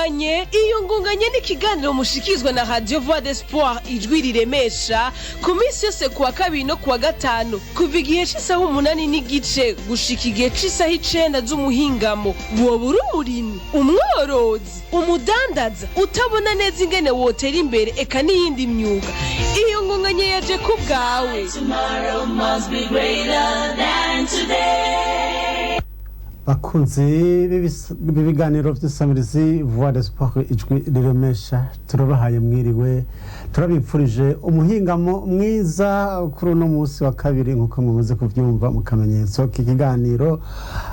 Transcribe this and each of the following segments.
Iyungunganye, iyungunganye ni ikiganiro mushikirizwa na Radio Voix d'Espoir, Ijwi Riremesha, ku minsi yose kuwa kabiri no kuwa gatanu, kuva igihe c'isaha 8:30 gushika igihe c'isaha 9 z'umuhingamo. Woba uri umurimyi, umworozi, umudandaza, utabona neza ingene wotera imbere, eka n'iyindi myuga, iyungunganye yaje ku bwawe. Tomorrow must be greater than today. Bakunzi b'ibiganiro by'isamirizi Voix d'Espoir, Ijwi Riremesha, turabahaye mwiriwe, turabipfurije umuhingamo mwiza kuri uno munsi wa kabiri. Nk'uko mumaze kubyumva mu kamenyetso k'ikiganiro,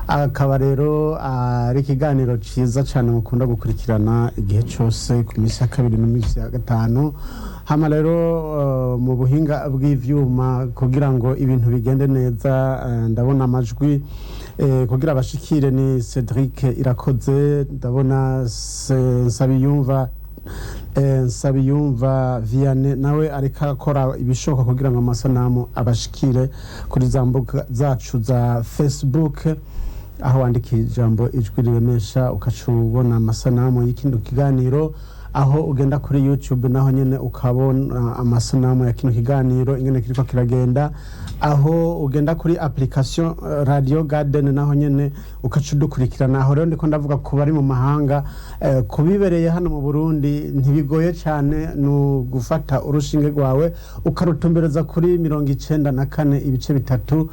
akaba rero ari ikiganiro cyiza cyane mukunda gukurikirana igihe cyose ku minsi ya kabiri n'iminsi ya gatanu. Hama rero mu buhinga bw'ivyuma kugira ngo ibintu bigende neza, ndabona amajwi kugira bashikire ni Cedric Irakoze, ndabona Nsabiyumva Vianney nawe ariko arakora ibishoboka kugira ngo amasanamu abashikire kuri za mbuga zacu za Facebook, aho wandika ijambo Ijwi Riremesha ukaca ubona amasanamu y'ikindi kiganiro, aho ugenda kuri YouTube naho nyene ukabona amasanamu ya kino kiganiro ingene kiriko kiragenda, aho ugenda kuri application Radio Garden naho nyene ukaca udukurikirana. Aho rero ndiko ndavuga ku bari mu mahanga. Kubibereye hano mu Burundi ntibigoye cyane, ni ugufata urushinge rwawe ukarutumbereza kuri 94.3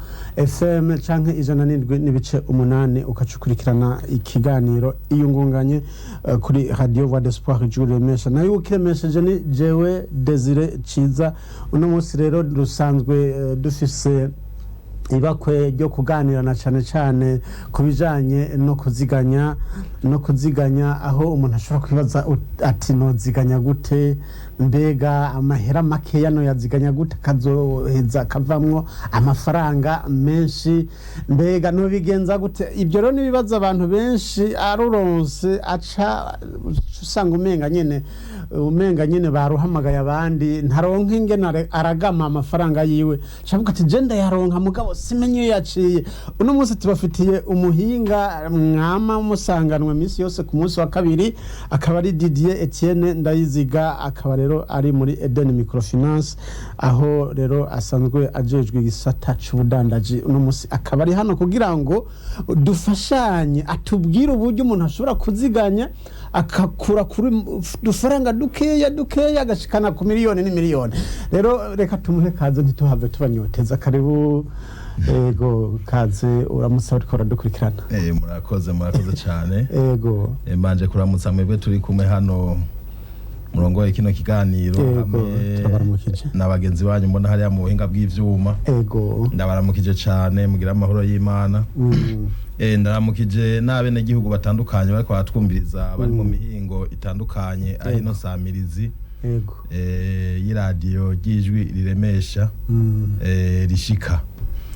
FM canke 107.8, ukaca ukurikirana ikiganiro Iyungunganye kuri Radio Voix d'Espoir, Ijwi Riremesha. Nayo ukiremesheje ni jewe Desire Ciza. Uno munsi rero dusanzwe dufise ibakwe ryo kuganira na cane cane ku bijanye no kuziganya, aho umuntu ashobora kwibaza ati: "Noziganya gute? Mbega amahera makeya noyaziganya gute akazoheza akavamwo amafaranga menshi? Mbega nobigenza gute?" Ibyo rero n'ibibazo abantu benshi aruronse aca usanga umenga nyene baruhamagaye abandi, ntaronka ingene aragama amafaranga yiwe, cavuga ati: "Je ndayaronka mugabo simenye iyo yaciye." Uno munsi tubafitiye umuhinga mwama musanganwe minsi yose ku munsi wa kabiri, akaba ari Didier Etienne Ndayiziga, akaba rero ari muri Eden Microfinance, aho rero asanzwe ajejwe igisata c'ubudandaji. Uno munsi akaba ari hano kugira ngo dufashanye, atubwire uburyo umuntu ashobora kuziganya akakura kuri dufaranga dukeya dukeya agashikana ku miliyoni n'imiliyoni. Rero reka tumuhe kaze, ntituhave tubanyoteza. Karibu, ego, kaze, uramutse ariko uradukurikirana. Murakoze, murakoze cyane. Ego. Mbanje kuramutsa mwebwe turi kumwe hano murongoye kino kiganiro Ego, hamwe turabaramukije. na bagenzi banyu mbona hariya mu buhinga bw'ivyuma. Ego. Ndabaramukije cyane, mugira amahoro y'Imana. Ndaramukije n'abenegihugu batandukanye bariko baratwumviriza bari mu mihingo itandukanye aho ino samirizi y'iradiyo ry'Ijwi Riremesha rishika.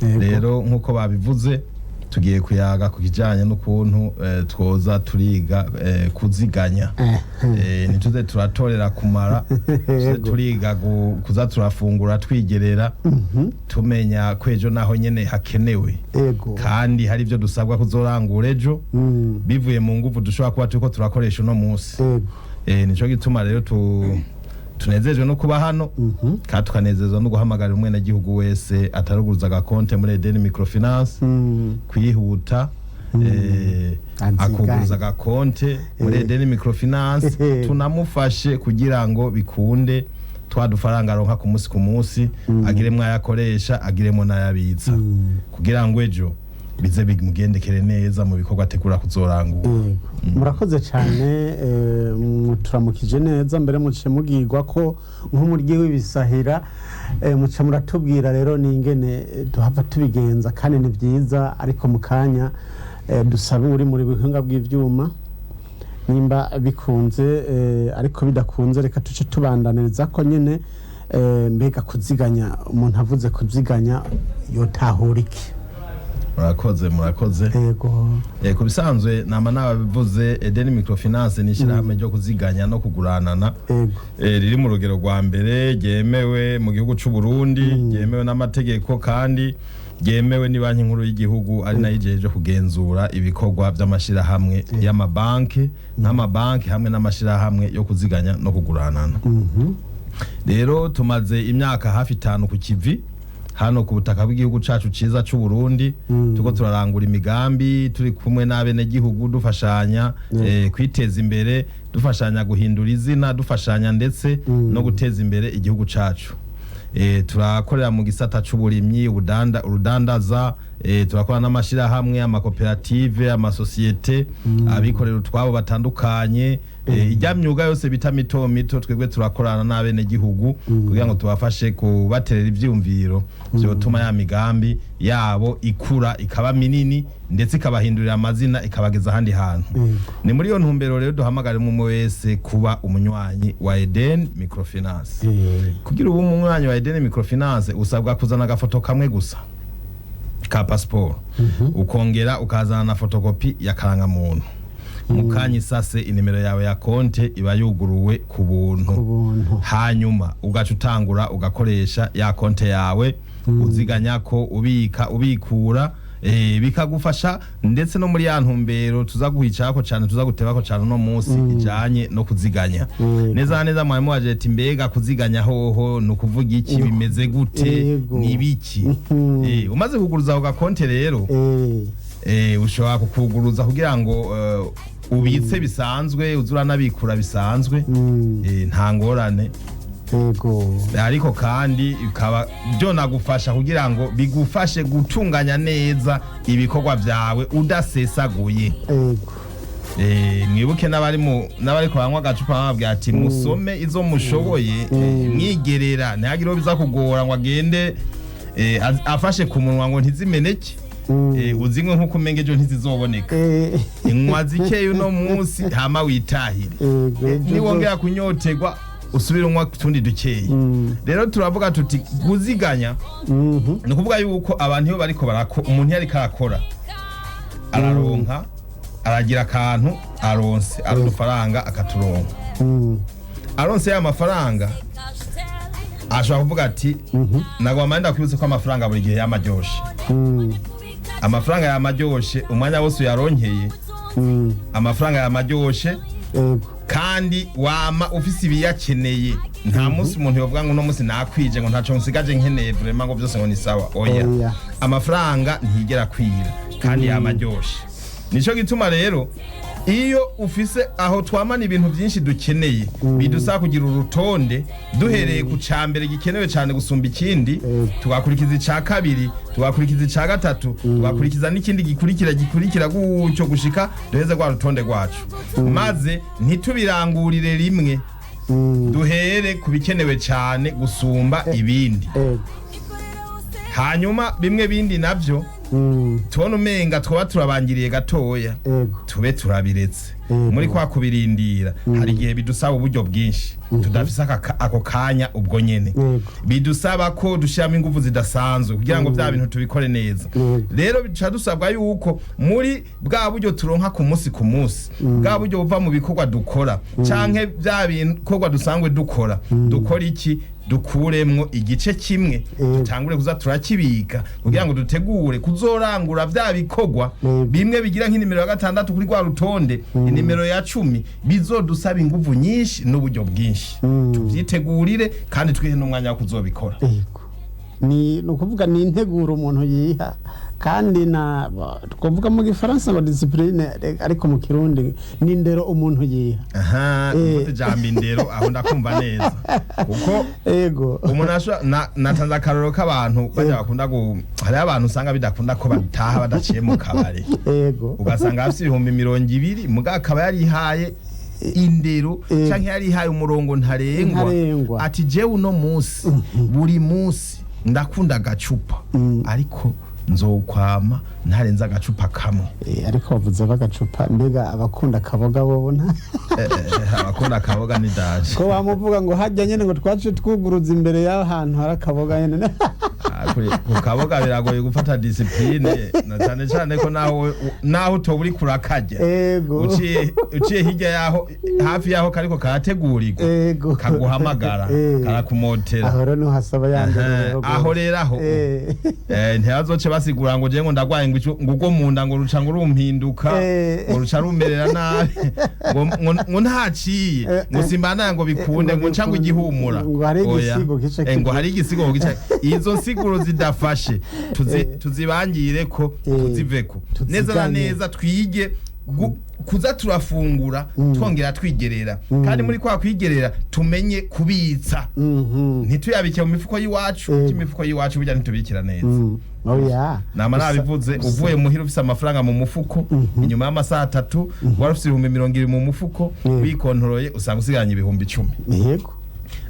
Rero nk'uko babivuze, tugiye kuyaga ku kijanye n'ukuntu twoza turiga kuziganya, ntituze turatorera kumara, tuze turiga kuza turafungura twigerera, tumenya ko ejo naho nyene hakenewe, kandi hari ibyo dusabwa kuzorangura ejo bivuye mu nguvu dushobora kuba turiko turakoresha uno munsi. Nico gituma rero tunezejwe no kuba hano, kandi tukanezezwa no guhamagarira umwenegihugu wese ataruguruza agakonte muri Eden Microfinance kwihuta Aziganye. akuguruza agakonte muri Eden Microfinance, tunamufashe kugira ngo bikunde twa dufaranga aronka ku munsi ku munsi agiremwo ayakoresha, agiremwo n'ayabitsa, kugira ngo ejo bize bimugendekere neza mu bikorwa ategura kuzorangura. Yego. Murakoze cyane, muturamukije neza, mbere muciye mubwirwa ko nk'umuryi w'ibisahira, muca muratubwira rero n'ingene duhava tubigenza, kandi ni byiza. Ariko mu kanya dusabe uri muri buhinga bw'ivyuma nimba bikunze, ariko bidakunze reka tuce tubandaniriza ko nyene. Mbega kuziganya, umuntu avuze kuziganya yotahura iki? Murakoze, murakoze. Yego. Ku bisanzwe nama nababivuze, Eden Microfinance ni ishyirahamwe ryo kuziganya no kuguranana riri mu rugero rwa mbere ryemewe mu gihugu c'u Burundi, ryemewe n'amategeko kandi Ryemewe ni Banki Nkuru y'Igihugu, ari nayo ijeje kugenzura ibikorwa by'amashirahamwe y'amabanki, nk'amabanki hamwe n'amashirahamwe yo kuziganya no kuguranana. Rero tumaze imyaka hafi 5 ku kivi hano ku butaka bw'igihugu cacu ciza c'u Burundi, turiko turarangura imigambi turi kumwe n'abenegihugu, dufashanya kwiteza imbere, dufashanya guhindura izina, dufashanya ndetse no guteza imbere igihugu cacu. Turakorera mu gisata c'uburimyi, ubudanda, urudandaza, turakora n'amashirahamwe, amakoperative, amasosiyete, abikorera utwabo batandukanye, ijya myuga yose bita mito mito. Twebwe turakorana n'abenegihugu kugira ngo tubafashe kubaterera ivyiyumviro vyotuma ya migambi yabo ikura ikaba minini, ndetse ikabahindurira amazina, ikabageza ahandi hantu. Ni muri iyo ntumbero rero duhamagara umwe wese kuba umunywanyi wa Eden Microfinance. Kugira ube umunywanyi wa Eden Microfinance usabwa kuzana agafoto kamwe gusa ka pasiporo, ukongera ukazana na fotokopi ya karangamuntu. Mu kanya isase inimero yawe ya konte iba yuguruwe ku buntu. Ku buntu. Hanyuma ugaca utangura ugakoresha ya konte yawe, uziganya ko, ubika, ubikura, bikagufasha ndetse no muri ya ntumbero tuza guhicako cyane, tuza gutebako cyane uno munsi, ijanye no kuziganya. Neza na neza mwarimu waje ati: "Mbega kuziganya hoho ni ukuvuga iki? Bimeze gute? Ni ibiki?" Umaze kuguruza ako gakonte rero, ushobora kukuguruza kugira ngo ubitse bisanzwe, uze uranabikura bisanzwe, nta ngorane. Ariko kandi bikaba byonagufasha kugira ngo bigufashe gutunganya neza ibikorwa byawe udasesaguye. Mwibuke n'abari mu n'abari banywa agacupa, bababwira ati: "Musome izo mushoboye, mwigerera, ntihagire uwo biza kugora ngo agende afashe ku munwa ngo ntizimeneke." Uzinywe nk'uko umenga ejo ntizizoboneka. Inywa zikeya uno munsi, hama witahire. Ejo Niwongera kunyoterwa usubire unywa utundi dukeya. Rero turavuga tuti kuziganya ni ukuvuga yuko abantu iyo bariko barako, umuntu iyo ariko arakora araronka, aragira akantu aronse ari udufaranga akaturonka. Aronse ya mafaranga ashobora kuvuga ati: "Nagomba ndakwibutsa ko amafaranga buri gihe yamaryoshe." Amafaranga yamaryoshe umwanya wose uyaronkeye. Amafaranga yamaryoshe kandi wama ufise ibiyakeneye. Nta munsi umuntu yovuga ngo uno munsi nakwije, ngo ntaco nsigaje nkeneye, vraiment, ngo byose ngo ni sawa. Oya. Oya. Amafaranga ntigera kwira kandi yama aryoshe. Nico gituma rero iyo ufise aho twamana ibintu byinshi dukeneye, bidusaba kugira urutonde duhereye ku ca mbere gikenewe cyane gusumba ikindi, tugakurikiza ica kabiri, tugakurikiza ica gatatu, tugakurikiza n'ikindi gikurikira gikurikira gutyo gushika duheze rwa rutonde rwacu, maze ntitubirangurire rimwe, duhere ku bikenewe cyane gusumba ibindi. Hanyuma bimwe bindi navyo tubona umenga twaba turabangiriye gatoya, tube turabiretse. Muri kwa kubirindira hari igihe bidusaba uburyo bwinshi tudafise ako kanya ubwo nyene. Bidusaba ko dushyiramo ingufu zidasanzwe kugira ngo bya bintu tubikore neza. Rero bica dusabwa yuko muri bwa buryo turonka ku munsi ku munsi, bwa buryo buva mu bikorwa dukora canke bya bikorwa dusanzwe dukora, dukora iki? Dukuremwo igice kimwe, dutangure kuza turakibika kugira ngo dutegure kuzorangura bya bikorwa bimwe bigira nk'inimero ya 6 kuri rwa rutonde, inimero ya 10, bizodusaba inguvu nyinshi n'uburyo bwinshi. Tuvyitegurire kandi twihe n'umwanya wo kuzobikora. Yego, ni ukuvuga ni integuro umuntu yiha, kandi na twavuga mu Gifaransa ngo discipline, ariko mu Kirundi ni indero umuntu yiha. Aha, uvuze ijambo indero aho ndakumva neza, kuko umuntu ashobora natanze akarorero k'abantu bajya bakunda hariho abantu usanga bidakunda ko bataha badaciye mu kabari. Ugasanga afite 20,000, muga akaba yarihaye indero canke yarihaye umurongo ntarengwa, Ntarengwa. ati: "Jewe uno munsi, buri munsi ndakunda agacupa, ariko nzokwama ntarenze agacupa kamwe." Ariko bavuze bagacupa, mbega abakunda akaboga bobo nta Abakunda akaboga ni daje. Ko bamuvuga ngo hajya nyene ngo twace twuguruza imbere y'ahantu hari akaboga nyene. Ku kaboga biragoye gufata discipline, na cyane cyane ko naho utoba uri kurakarya, uciye hirya yaho, hafi yaho kariko karategurirwa, kaguhamagara, karakumotera. Aho rero niho hasaba ya ndero. Aho rero aho ntibazoce basigura ngo jewe ngo ndagwaye, ngo ngo ubwo mu nda ngo ruca ngo rumpinduka, ngo ruca rumerera nabi, ngo ntaciye, ngo simbandaya, ngo bikunde, ngo nca ngo igihumura. Ngo hari Oya. igisigo gice Ngo hari igisigo gice. Izo nsiguro zidafashe tuzibangire ko tuziveko neza na Tuziganye. neza, twige kuza turafungura twongera twigerera, kandi muri kwa kwigerera tumenye kubitsa, ntituyabike mu mifuko y'iwacu. Imifuko y'iwacu burya ntitubikira neza. Oya. Nama nabivuze, uvuye muhira ufise amafaranga mu mufuko, inyuma y'amasaha 3 wari ufise 20,000 mu mufuko, wikontoroye usanga usigaranye 10,000.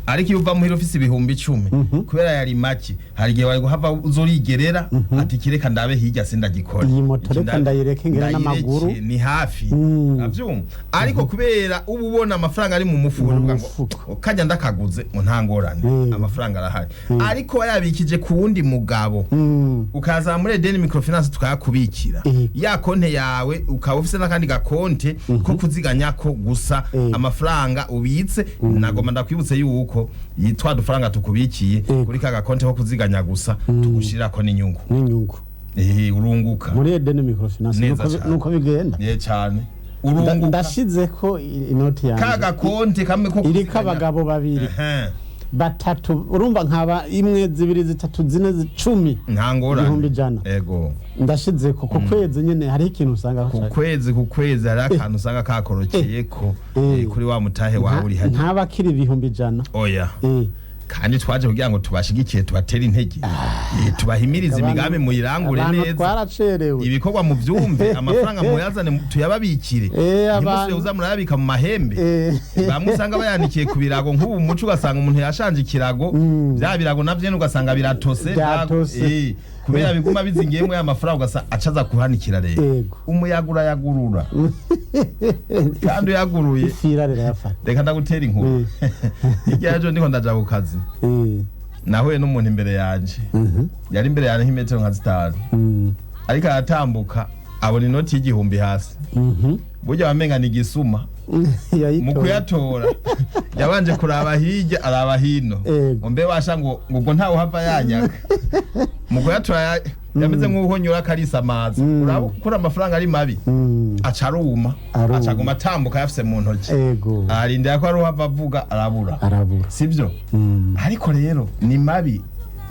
Ariko iyo uva muhira ufise 10,000, kubera yari make, hari igihe wari guhava uzorigerera ati kireka ndabe hirya sindagikora. Iyi moto Iki reka ndayireke ngere ndayireke, n'amaguru. ni hafi, avyumva. Ariko kubera uba ubona amafaranga ari mu mufuko, Mu uvuga ngo mufuko. kajya ndakaguze ngo nta ngorane, amafaranga arahari. Ariko wayabikije ku wundi mugabo, ukaza muri Edeni Microfinance tukayakubikira, ya konte yawe ukaba ufise n'akandi gakonte ko kuziganyako gusa amafaranga ubitse. Nagomba ndakwibutse yuko twa dufaranga tukubikiye kuri ka gakonte ko kuziganya gusa tugushirako n'inyungu. N'inyungu. Urunguka. Muri Edeni Microfinance Neza cane. nuko bigenda. Cane, urunguka. Ndashizeko inoti Ka yanjye gakonte kamwe ko iriko kuziganya. abagabo babiri, batatu, urumva nkaba imwe, zibiri, zitatu, zine, 10. Nta ngorane. 100,000. Ego. Ndashizeko ku kwezi nyene hariho ikintu usanga Ku kwezi, ku kwezi hari akantu usanga kakorokeyeko kuri wa mutahe wawe uri hajya. Ntaba akiri 100,000. Oya. Kandi twaje kugira ngo tubashigikiye, tubatere intege, tubahimirize imigambi muyirangure Abantu neza. twaracerewe. Ibikorwa muvyumve, amafaranga muyazane tuyababikire. Ntimusubire kuza murayabika mu mahembe. Bamwe usanga bayanikiye ku birago nk'ubu muco, ugasanga umuntu yashanje ikirago, bya birago navyo nyene ugasanga biratose. Byatose. Kubera biguma bizingiyemwo ya mafaranga, ugasa acaza kuhanikira rero, umuyaga urayagurura, kandi uyaguruye Ifira rirayafata. Reka ndagutera inkuru. Hirya y'ejo ndiko ndaja ku kazi, nahuye n'umuntu imbere yanje, yari imbere yanje nk'imetero nka 5, ariko aratambuka abona inoti y'igihumbi hasi. Burya wamenga ni igisuma mu Yayitoye. kuyatora yabanje kuraba hirya, araba hino, ngo mbe washa, ngo ubwo ntawe uhava yanyaga. Mu kuyatora yameze nk'uhonyura akarisamaza. Uraba kuri amafaranga ari mabi, aca aruma. Aruma. Aca aguma atambuka ayafise mu ntoki, arindira ko ari uhava avuga, arabura. Arabura. Sibyo? Ariko rero ni mabi.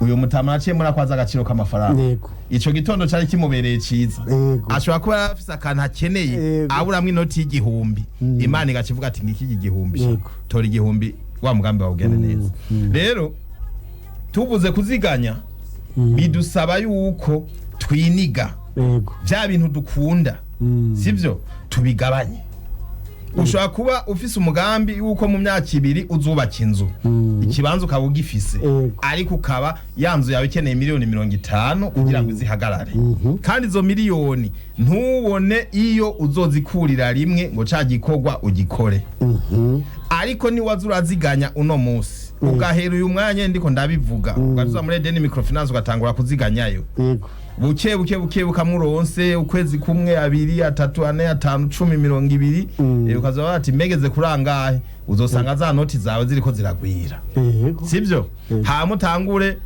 Uyu mutama naciye muri akwaza agaciro k'amafaranga. Ico gitondo cari kimubereye ciza, ashobora kuba yari afise akantu akeneye, aburamwo inoti y'igihumbi, Imana igaca ivuga ati ngiki iki gihumbi sha. Tora igihumbi, wa mugambi wawe ugende neza. Rero tuvuze kuziganya, bidusaba yuko twiniga bya bintu dukunda, sibyo, tubigabanye. Ushobora kuba ufise umugambi yuko mu myaka 2 uzubaka inzu, ikibanza ukaba ugifise, ariko ukaba ya nzu yawe ikeneye miliyoni 50 kugira ngo izihagarare, kandi izo miliyoni ntubone iyo uzozikurira rimwe ngo ca gikorwa ugikore. Ariko niwaza uraziganya uno munsi, ugahera uyu mwanya ndiko ndabivuga, ugaza muri Edeni Microfinance ugatangura kuziganyayo buke buke buke, bukamuronse ukwezi kumwe, abiri, atatu, ane, atanu, 10, 20, ukaza bati megeze kurangahe, uzosanga za noti zawe ziriko ziragwira. Sibyo? Hama utangure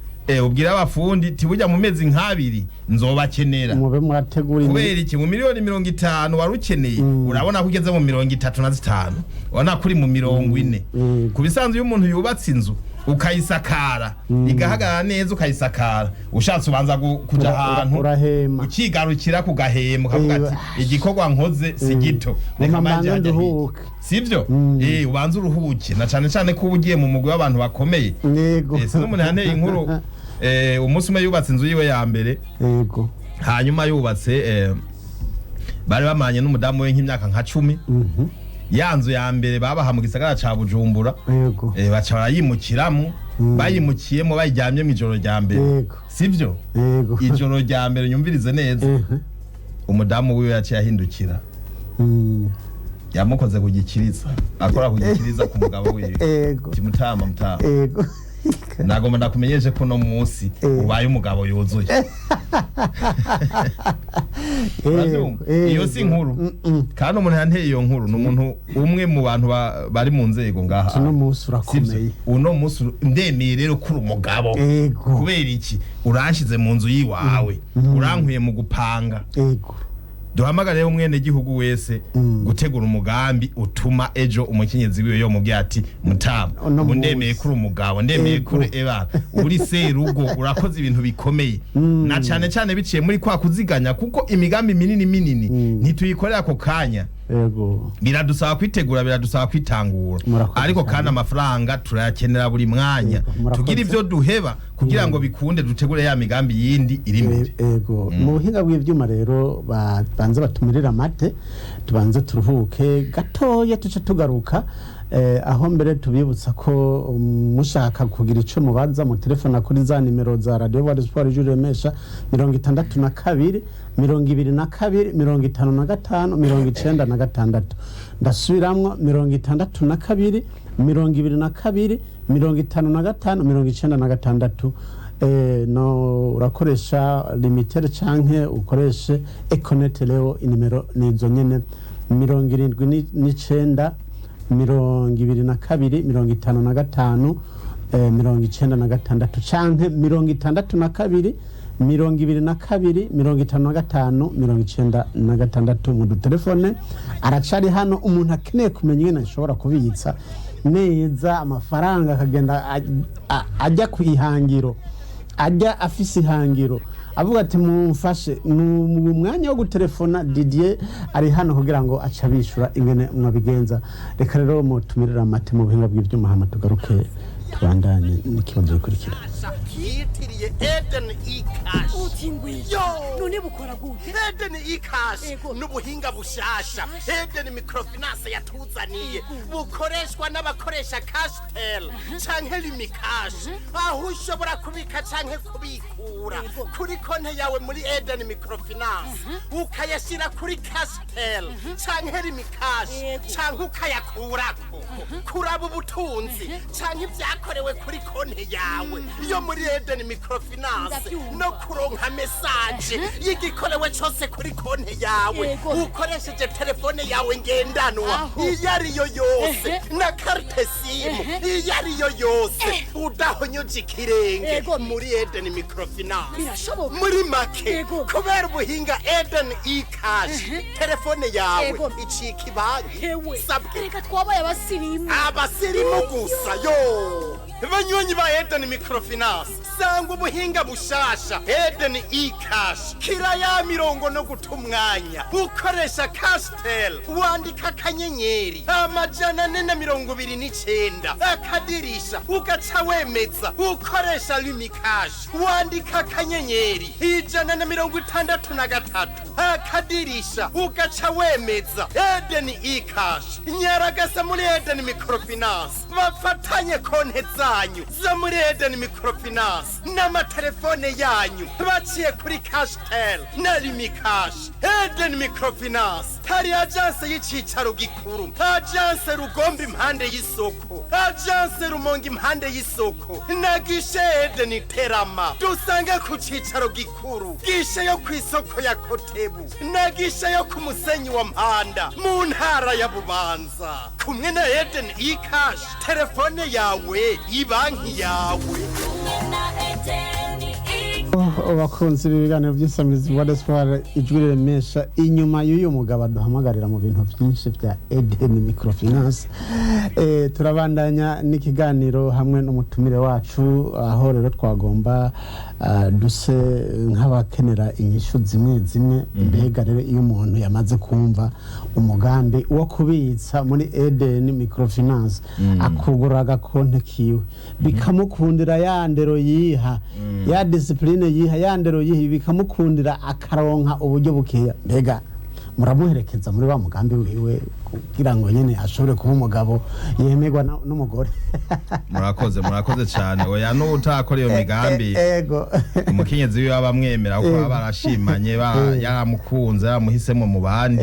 ubwire abafundi ti burya mu mezi nk'abiri nzobakenera. Mube murategura Kubera iki? Mu miliyoni 50 wari ukeneye, urabona ko ugeze mu 35, urabona ko uri mu 40. Ku bisanzwe iyo umuntu yubatse inzu ukayisakara igahagarara neza, ukayisakara, ushatse ubanza kuja ahantu Urahema. ukigarukira ku gahema, ukavuga ati igikorwa nkoze si gito, reka Ngoma manje mbanze hajya hirya. nduhuke. Sibyo? Ubanze uruhuke, na cane cane ko uba ugiye mu mugwi w'abantu bakomeye. Si n'umuntu yanteye inkuru, umunsi umwe yubatse inzu yiwe ya mbere, hanyuma yubatse, bari bamanye n'umudamu we nk'imyaka nka 10, ya nzu ya mbere babaha mu gisagara ca Bujumbura, baca barayimukiramo. Bayimukiyemo, bayiryamye mu ijoro rya mbere, sibyo? Ijoro rya mbere, nyumvirize neza, umudamu wiwe yaciye ahindukira, yamukoze ku gikiriza, akora ku gikiriza ku mugabo wiwe, ati mutama, mutama, Nagomba ndakumenyeshe ko uno munsi ubaye umugabo yuzuye. Uravyumva? Iyo si inkuru, kandi umuntu yanteye iyo nkuru ni umuntu umwe mu bantu bari mu nzego ngaha. Uno munsi urakomeye. Sivyo? Uno munsi ndemeye rero kuri umugabo. Kubera iki? Uranshize mu nzu yiwawe, urankuye mu gupanga. Duhamagare umwene gihugu wese gutegura umugambi utuma ejo umukenyezi wiwe yomubwira ati: "Mutama, Uno ubu ndemeye munsi. kuri umugabo, ndemeye kuri eba uri serugo, urakoze ibintu bikomeye." Na cane cane biciye muri kwa kuziganya, kuko imigambi minini minini ntituyikorera ako kanya. Biradusaba kwitegura, biradusaba kwitangura. Murakoze Ariko cyane. kandi amafaranga turayakenera buri mwanya. Yego, murakoze. Tugira ivyo duheba kugira ngo bikunde dutegure ya migambi yindi iri imbere. Ego, mu buhinga bw'ivyuma rero banze batumirire amate, tubanze turuhuke gatoya, tuce tugaruka. Aho mbere tubibutsa ko mushaka kugira ico mubaza mu telefona kuri za nimero za Radio Voix d'Espoir Ijwi Riremesha: 62 22 55 96. Ndasubiramwo: 62 22 55 96. No urakoresha Lumitel canke ukoreshe Econet leo, inimero nizo nyene: 79 22 55 96, canke 62 22 55 96. Mu dutelefone aracari hano umuntu akeneye kumenya ingene ashobora kubitsa neza amafaranga akagenda ajya ku ihangiro, ajya afise ihangiro, avuga ati: "Mumfashe." Mu mwanya wo gutelefona, Didier ari hano kugira ngo ace abishura ingene mwabigenza. Reka rero mutumirire amate mu buhinga bw'ivyuma, hama tugaruke tubandanye n'ikibazo gikurikira. Yitiriye Eden e-Cash. Uti ngwiki? Yo! None bukora gute? Eden e-Cash n'ubuhinga bushasha Eden Microfinance yatuzaniye, bukoreshwa n'abakoresha Cashtel canke Lumicash, aho ushobora kubika canke kubikura kuri konte yawe muri Eden Microfinance, ukayashyira kuri Cashtel canke Lumicash, canke ukayakurako, kuraba ubutunzi canke ibyakorewe kuri konte yawe yo muri Eden Microfinance, no kuronka message y'igikorewe cose kuri konte yawe ukoresheje telefone yawe ngendanwa iyo ariyo yose na carte SIM iyo ariyo yose, udahonyoje ikirenge muri Eden Microfinance. Birashoboka. Muri make, kubera ubuhinga Eden e-Cash, telefone yawe icika ibanki. Hewe. Sabwe. Reka twabaye abasirimu. Abasirimu gusa yo! Banywanyi ba Eden Microfinance, sanga ubuhinga bushasha Eden e-Cash kira ya mirongo no guta umwanya. Ukoresha Castel, wandika *429# ugaca wemeza. Ukoresha Lumicash, wandika *163# ugaca wemeza. Eden e-Cash, nyaragasa muri Eden Microfinance bafatanye konte zanyu zo muri Eden Microfinance n'amatelefone yanyu baciye kuri Cashtel na Lumicash. Eden Microfinance hari agence y'icicaro gikuru, agence Rugombe impande y'isoko, agence Rumonge impande y'isoko na guichet Eden Terama. Dusange ku cicaro gikuru, guichet yo ku isoko ya Kotebu na guichet yo ku musenyi wa Mpanda mu ntara ya Bubanza. Kumwe na Eden e-Cash, telefone yawe ibanki yawe. Abakunzi b'ibiganiro by'Isamirizi Voix d'Espoir Ijwi Riremesha, inyuma y'uyu mugabo aduhamagarira mu bintu byinshi bya Eden Microfinance, turabandanya n'ikiganiro hamwe n'umutumire wacu, aho rero twagomba duse nk'abakenera inyishu zimwe zimwe. Mbega rero iyo umuntu yamaze kumva umugambi wo kubitsa muri Eden Microfinance, akugura agakonte kiwe, bikamukundira, ya ndero yiha, ya discipline yiha, ya ndero yiha, bikamukundira akaronka uburyo bukeya, mbega muramuherekeza muri wa mugambi wiwe? Kugira ngo nyine ashobore kuba umugabo yemerwa n'umugore. Murakoze, murakoze cyane. Oya, n'utakora iyo migambi, Ego. umukenyezi wiwe aba amwemera kuko baba barashimanye, yaramukunze, yaramuhisemo mu bandi.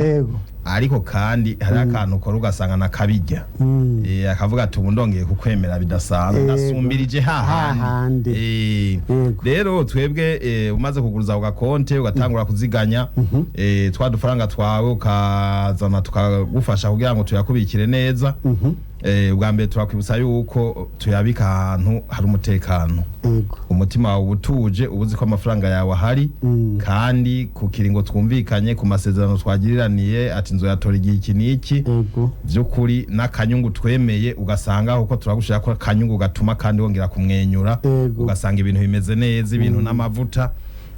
Ariko kandi hari akantu ukora ugasanga nakabijya. Akavuga ati: "Ubu ndongeye kukwemera bidasanzwe, ndasumbirije hahandi." Hahandi. Rero twebwe, umaze kuguruza ku gakonte ugatangura kuziganya, twa dufaranga twawe ukazana tukagufasha kugira ngo tuyakubikire neza. Ubwa mbere turakwibutsa yuko tuyabika ahantu hari umutekano, umutima wawe utuje, uba uzi ko amafaranga yawe ahari, kandi ku kiringo twumvikanye, ku masezerano twagiriraniye, ati nzoyatora igihe iki n'iki, by'ukuri n'akanyungu twemeye ugasanga kuko turagushira ko akanyungu gatuma kandi wongera kumwenyura, ugasanga ibintu bimeze neza, ibintu n'amavuta,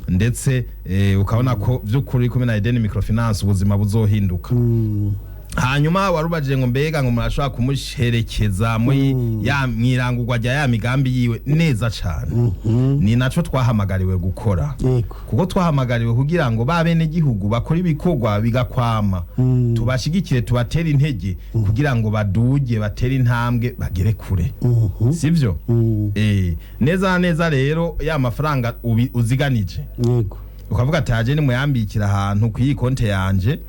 ndetse ukabona ko by'ukuri uri kumwe na Eden Microfinance ubuzima buzohinduka. Hanyuma warubajije ngo mbega ngo murashobora kumusherekeza muri ya mwirangurwa rya ya migambi yiwe? Neza cane, ni naco twahamagariwe gukora, kuko twahamagariwe kugira ngo ba bene gihugu bakora ibikorwa bigakwama, tubashigikire, tubatere intege kugira ngo baduge, batere intambwe, bagere kure, sivyo? Neza na neza rero, ya mafaranga uziganije, ukavuga ati aje nimuyambikira ahantu ku iyi konte yanje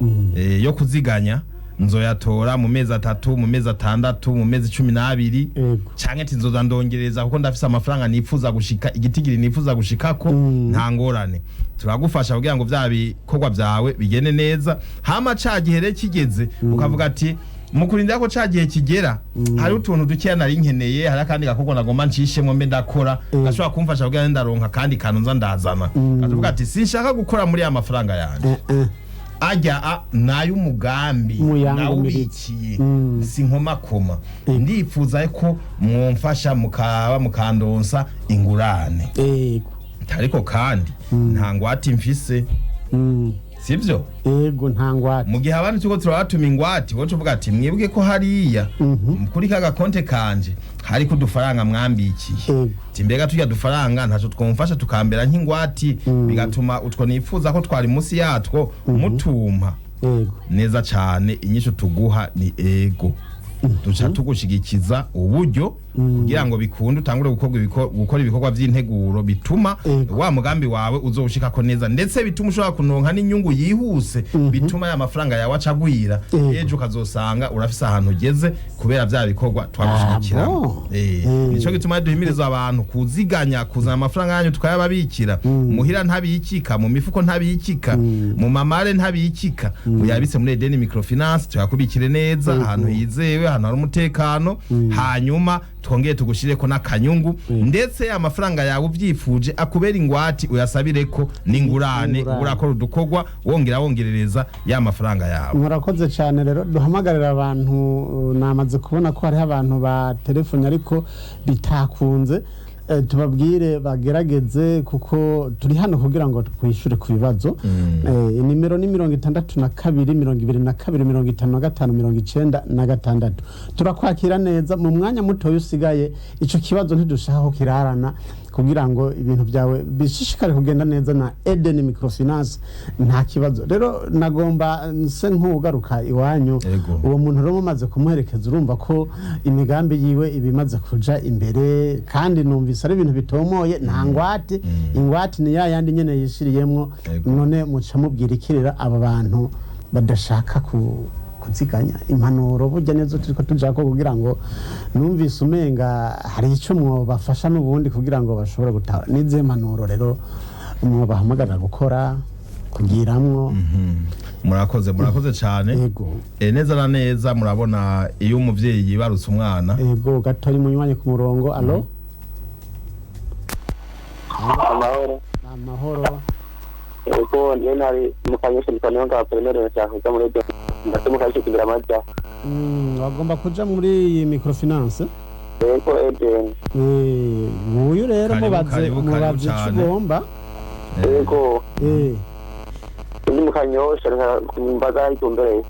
yo kuziganya, nzoyatora mu mezi 3, mu mezi 6, mu mezi 12, canke ati nzoza ndongereza kuko ndafise amafaranga nifuza gushika, igitigiri nifuza gushikako, nta ngorane, turagufasha kugira ngo vya bikorwa vyawe bigende neza. Hama ca gihe rero kigeze, ukavuga ati mu kurindira ko ca gihe kigera, hari utuntu dukeya nari nkeneye, hari akandi gakorwa nagomba ncishemwo mbe ndakora gashobora kumfasha kugira ngo ndaronka akandi kantu nza ndazana, akavuga ati sinshaka gukora muri ya mafaranga yanje, ajya nay'umugambi Muyangumiritse. nawubikiye, si nkomakoma, ndifuza ko mwomfasha mukaba mukandonsa ingurane, ariko kandi nta ngwate mfise, sivyo? Yego, nta ngwate. Mu gihe abandi turiko turabatuma ingwate, wowe uvuga ati mwebwe ko hariya kuri ka gakonte kanje hariko udufaranga mwambikiye, ati mbega turya dufaranga ntaco twomfasha tukambera nk'ingwati, bigatuma utwo nifuza ko twari munsi yatwo mutumpa? Neza cane, inyishu tuguha ni ego, duca tugushigikiza uburyo kugira ngo bikunde utangure gukora ibikorwa vy'integuro bituma wa mugambi wawe uzowushikako neza, ndetse bituma ushobora kunonka n'inyungu yihuse, bituma ya mafaranga yawe acagwira, ejo ukazosanga urafise ahantu ugeze kubera vya bikorwa twagushigikiramo. Nico gituma duhimiriza abantu kuziganya, kuzana amafaranga yanyu tukayababikira muhira, ntabikika mu mifuko, ntabikika mu mamare, ntabikika, uyabitse muri Eden Microfinance, tuyakubikire neza ahantu hizewe, ahantu hari umutekano, hanyuma twongere tugushireko n'akanyungu, ndetse amafaranga yawe uvyifuje akubera ingwati, uyasabireko n'ingurane, Ingurane. urakora udukorwa wongera wongerereza ya mafaranga yawe. Murakoze cyane. Rero duhamagarira abantu, namaze kubona ko hariho abantu ba telefone ariko bitakunze. Tubabwire bagerageze kuko turi hano kugira ngo twishyure ku bibazo. Inimero ni 62 22 55 96. Turakwakira neza mu mwanya mutoya usigaye. Icyo kibazo ntidushaka ko kirarana, kugira ngo ibintu byawe bishishikare kugenda neza na Eden Microfinance, nta kibazo. Rero nagomba nse nk'ugaruka iwanyu. Uwo muntu rero mumaze kumuherekeza, urumva ko imigambi yiwe iba imaze kuja imbere, kandi numvise ari ibintu bitomoye, nta ngwate, ingwate ni ya yandi nyene yishiriyemwo. None muca mubwira ikirira aba bantu badashaka kuziganya? Impanuro burya nizo turiko tujako, kugira ngo numvise umenga hari ico mwobafasha n'ubundi kugira ngo bashobore gutaha. N'izihe mpanuro rero mwobahamagarira gukora, kugiramwo? Murakoze, murakoze cyane. Neza na neza, murabona iyo umuvyeyi yibarutse umwana. Ego, gatori munywanyi ku murongo. Alo? Amahoro. Amahoro. Ego, niyo nari mukanyesha nitwa nga Apollinaire, nshaka kuja muri ibyo ndetse mukanyisha amaja. Wagomba kuja muri iyi microfinance? Ego, Eden. Uyu rero Karibu, mubaze, karibu, karibu mubaze ico cane. ugomba. Ego, ndi mukanyosha mbaza itumbereye.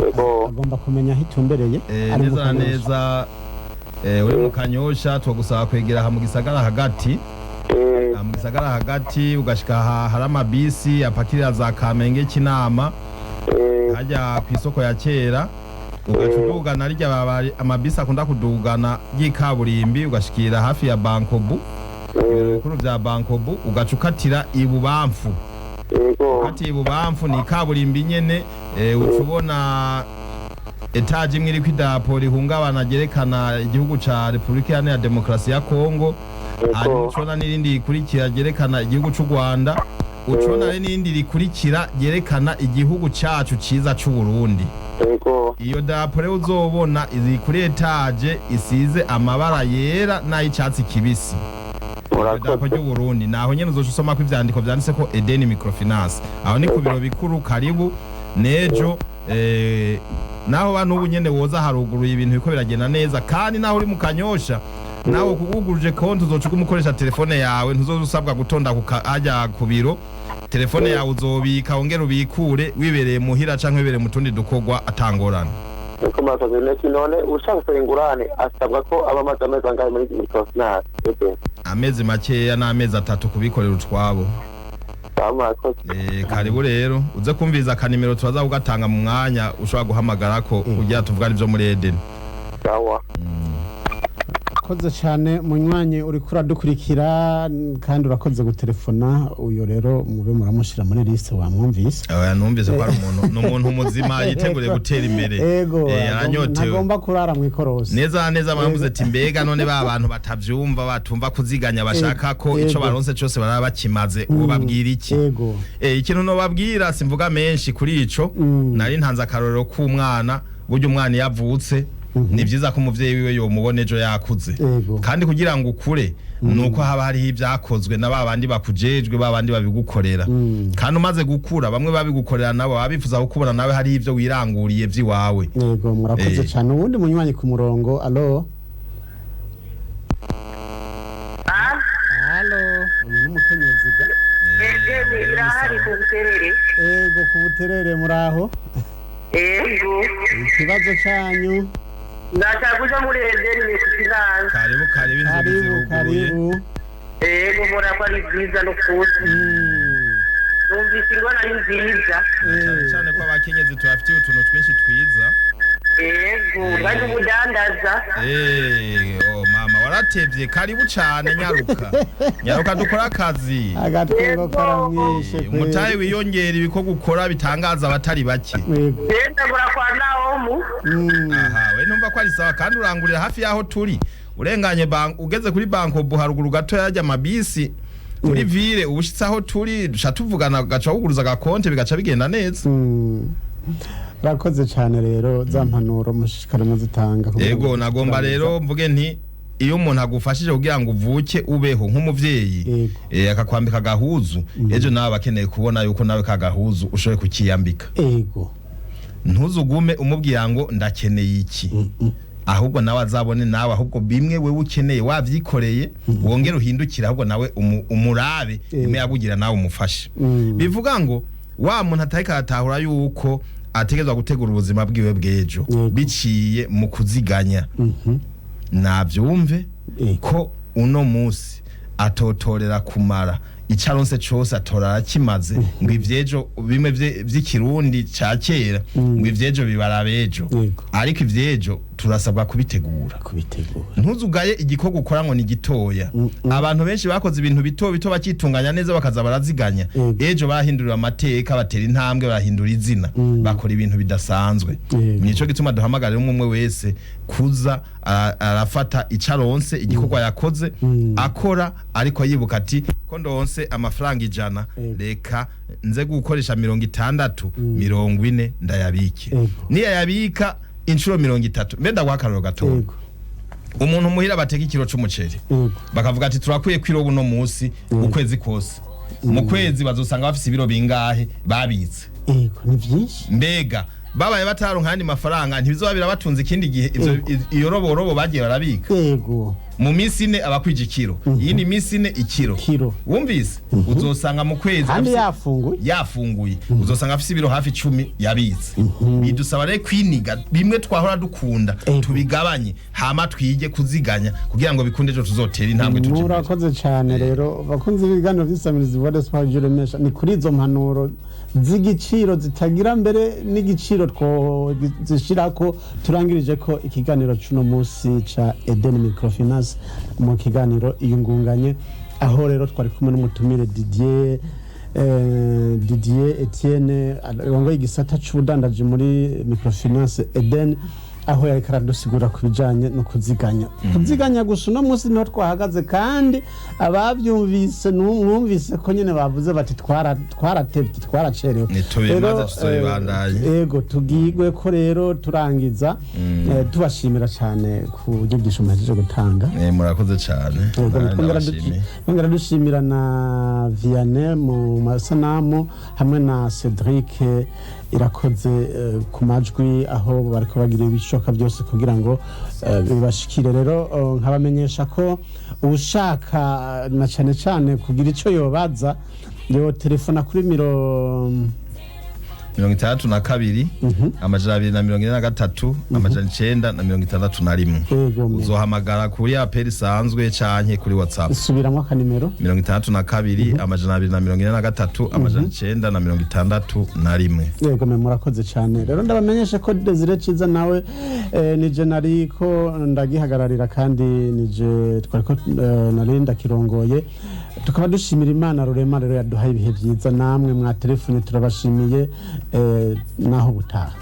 Ego. Agomba kumenya aho itumbereye. Ari mu Neza na Kanyosha. neza, uri mu Kanyosha, twagusaba kwegera aha mu gisagara hagati, aha mu gisagara hagati, ugashika aha hari amabisi apakirira za Kamenge, Kinama. Hajya ku isoko ya kera, ugaca udugana rirya babari amabisi akunda kudugana ry'ikaburimbi, ugashikira hafi ya Bankobu, ibiro bikuru vya Bankobu, ugaca ukatira ibubamfu. Ukatiye ibubamfu ni ikaburimbi nyene, uca ubona etaje imwe iriko idarapo rihungabana ryerekana igihugu ca Repubulika Iharanira Demokarasi ya Kongo. Hanyuma ucona n'irindi rikurikira ryerekana igihugu c'u Rwanda, ucona rero n'irindi rikurikira ryerekana igihugu cacu ciza c'u Burundi. Iyo darapo rero uzobona iri kuri etaje isize amabara yera n'ay'icatsi kibisi, idarapo Murakoze. ry'u Burundi. Naho nyene uzoca usoma ko ivyandiko vyanditse ko Eden Microfinance. Aho ni ku biro bikuru. Karibu nejo. Naho ba n'ubu nyene woza haruguruye, ibintu biko biragenda neza. Kandi naho uri mu Kanyosha, nawe kuguguruje konti, uzoca uguma ukoresha telefone yawe, ntuzoza usabwa gutonda hajya ku biro. Telefone yawe uzobika wongere ubikure wibereye muhira canke wibereye mu tundi dukorwa atangorane. Ego, murakoze. Neki none ushaka gusaba ingurane asabwa ko aba amaze amezi angahe muri microfinance Eden? Amezi makeya n'amezi 3 kubikorera utwabo. Sawa, murakoze. Karibu rero, uze kumviriza akanimero turaza kugatanga mu mwanya ushobora guhamagara ko kugira tuvugane ibyo muri Eden. Sawa. Urakoze cyane munywanyi uri kuradukurikira, kandi urakoze gutelefona. Uyo rero mube muramushyira muri liste, wamwumvise. Oya, numvise ko ari umuntu, ni umuntu muzima yiteguriye gutera imbere. Ego. Aranyotewe. Ntagomba kurara mu ikorosi. Neza na neza baravuze ati mbega none ba bantu batavyumva, batumva kuziganya, bashaka ko ico baronse cose baraba bakimaze, uwo babwira iki? Ikintu nobabwira, simvuga menshi kuri ico. Nari ntanze akarorero k'umwana. Burya umwana iyo avutse, ni vyiza ko umuvyeyi wiwe yomubona ejo yakuze. Kandi kugira ngo ukure nuko haba hariho ibyakozwe na ba bandi bakujejwe, ba bandi babigukorera. Kandi umaze gukura, bamwe babigukorera nabo baba bifuza kukubona nawe hariho ivyo wiranguriye vy'iwawe. Yego, murakoze cyane. Uwundi munywanyi ku murongo, alo, alo, uyu ni umukenyezi ga. Edeni irahari ku Buterere. Ego, ku Buterere, muraho? Ego. Ikibazo cyanyu? Ndashaka kuja muri Edeni Microfinance. Karibu, karibu, inzugi Karibu. ziruguruye. Karibu. Ego, mbona ko ari byiza no kuza. Numvise ingona ari nziza. Cyane cyane ko abakenyezi tubafitiye utuntu twinshi twiza. Ego, bari umudandaza. Oh mama, waratevye, karibu cane, nyaruka nyaruka dukora akazi. Agatwego karamwishe. Umutahe wiyongera, ibikorwa ukora bitangaza abatari bake. Yego. Genda ngura kwa Naomu. Aha we numva ko ari sawa, kandi urangurira hafi y'aho turi. Urenganye bank, ugeze kuri banko haruguru gato yajya amabisi muri ville, ubushitse aho turi duca tuvugana, gaca wuguruza agakonte, bigaca bigenda neza. Urakoze cyane rero, za mpanuro mushishikare muzitanga kugira ngo Yego, nagomba rero mvuge nti iyo umuntu agufashije kugira ngo uvuke ubeho nk'umuvyeyi, Yego. akakwambika agahuzu, ejo nawe akeneye kubona yuko nawe kagahuzu ushoboye kukiyambika. Ntuzugume umubwira ngo ndakeneye iki, ahubwo nawe azabone nawe ahubwo bimwe wewe ukeneye wavyikoreye, wongere uhindukire ahubwo nawe umurabe imwe yakugira nawe umufashe. Bivuga ngo wa muntu atariko aratahura yuko ategerezwa gutegura ubuzima bwiwe bw'ejo biciye mu kuziganya, navyumve ko uno musi atotorera kumara ico aronse cose atora arakimaze, ngo ivyejo bimwe vy'ikirundi ca kera, ngo ivyejo bibara abejo. Ariko ivyejo turasabwa kubitegura. Kubitegura. Ntuzugaye igikorwa ukora ngo ni gitoya. Abantu benshi bakoze ibintu bito bito bakitunganya neza, bakaza baraziganya, ejo barahindurira amateka, batera intambwe, barahindura izina, bakora ibintu bidasanzwe. Nico gituma duhamagarira umwe umwe wese kuza arafata ico aronse, igikorwa yakoze akora, ariko yibuka ati ko ndonse amafaranga 100, reka nze gukoresha 60, 40 ndayabike. Niyayabika inshuro 30, mbe ndaguha akarorero gatoya. Umuntu muhira bateka ikiro c'umuceri, bakavuga ati turakwiye kwiroba uno musi ukwezi kose, mu kwezi bazosanga bafise ibiro bingahe babitse? Yego, ni byinshi. Mbega babaye bataronka ayandi mafaranga, ntibizoba birabatunze ikindi gihe ivyo iyo roborobo bagiye barabika? Mu minsi 4 aba akwije ikiro, iyindi minsi 4 ikiro. Kiro. Wumvise, uzosanga mu kwezi Kandi yafunguye. Yafunguye, uzosanga afise ibiro hafi 10 yabitse. Bidusaba rero kwiniga bimwe twahora dukunda, tubigabanye, hama twige kuziganya kugira ngo bikunde ejo tuzotere intambwe tuje imbere. Murakoze cyane. Rero bakunze ibiganiro by'isamirizi Voix d'Espoir Remesha, ni kuri izo mpanuro z'igiciro zitagira mbere n'igiciro twozishirako turangirije ko ikiganiro c'uno munsi ca Eden Microfinance mu kiganiro Iyungunganye, aho rero twari kumwe n'umutumire Didier Didier Etienne arongoye igisata c'ubudandaji muri Microfinance Eden, aho yariko aradusigura ku bijanye no kuziganya. Kuziganya gusa uno munsi niho twahagaze, kandi abavyumvise mwumvise ko nyene bavuze bati twaratevye, twaracerewe. Ntitubimaze, Rero, tuzobibandanya. Ego, tugigwe ko rero turangiza, tubashimira cyane ku nyigisho muhejeje gutanga. Murakoze cyane. Yego, Nawe twongera ndabashimiye. Twongera dushimira na Vianney mu masanamu hamwe na Cedric Irakoze ku majwi, aho bariko bagira ibishoboka byose kugira ngo bibashikire. Rero nkabamenyesha ko ushaka na cyane cyane kugira ico yobaza yo telefona kuri 62 243 961. Yego, Uzohamagara kuri appel isanzwe canke kuri WhatsApp. Subiramwo akanimero. 62 243 961. Yego me, murakoze cyane. Rero ndabamenyesha ko Desire Ciza nawe nije nariko ndagihagararira, kandi nije twariko nari ndakirongoye. Tukaba dushimira Imana Rurema rero yaduhaye ibihe byiza. Namwe mwa telefone turabashimiye, naho butaha.